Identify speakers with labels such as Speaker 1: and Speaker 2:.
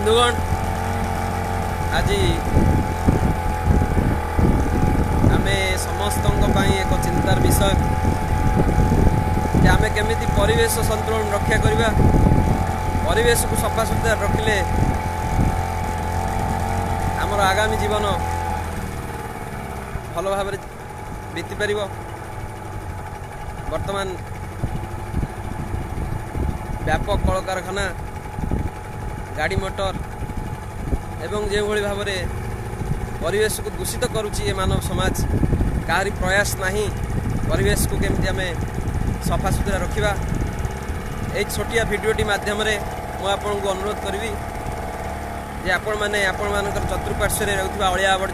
Speaker 1: ବନ୍ଧୁଗଣ, ଆଜି ଆମେ ସମସ୍ତଙ୍କ ପାଇଁ ଏକ ଚିନ୍ତାର ବିଷୟ ଯେ ଆମେ କେମିତି ପରିବେଶ ସନ୍ତୁଳନ ରକ୍ଷା କରିବା। ପରିବେଶକୁ ସଫାସୁତୁରା ରଖିଲେ ଆମର ଆଗାମୀ ଜୀବନ ଭଲ ଭାବରେ ବିତିପାରିବ। ବର୍ତ୍ତମାନ ବ୍ୟାପକ କଳକାରଖାନା, ଗାଡ଼ି ମଟର ଏବଂ ଯେଉଁଭଳି ଭାବରେ ପରିବେଶକୁ ଦୂଷିତ କରୁଛି ଏ ମାନବ ସମାଜ, କାହାରି ପ୍ରୟାସ ନାହିଁ ପରିବେଶକୁ କେମିତି ଆମେ ସଫାସୁତୁରା ରଖିବା। ଏଇ ଛୋଟିଆ ଭିଡ଼ିଓଟି ମାଧ୍ୟମରେ ମୁଁ ଆପଣଙ୍କୁ ଅନୁରୋଧ କରିବି ଯେ ଆପଣମାନେ ଆପଣମାନଙ୍କର ଚତୁଃପାର୍ଶ୍ୱରେ ରହୁଥିବା ଅଳିଆ ଆବର୍ଜନା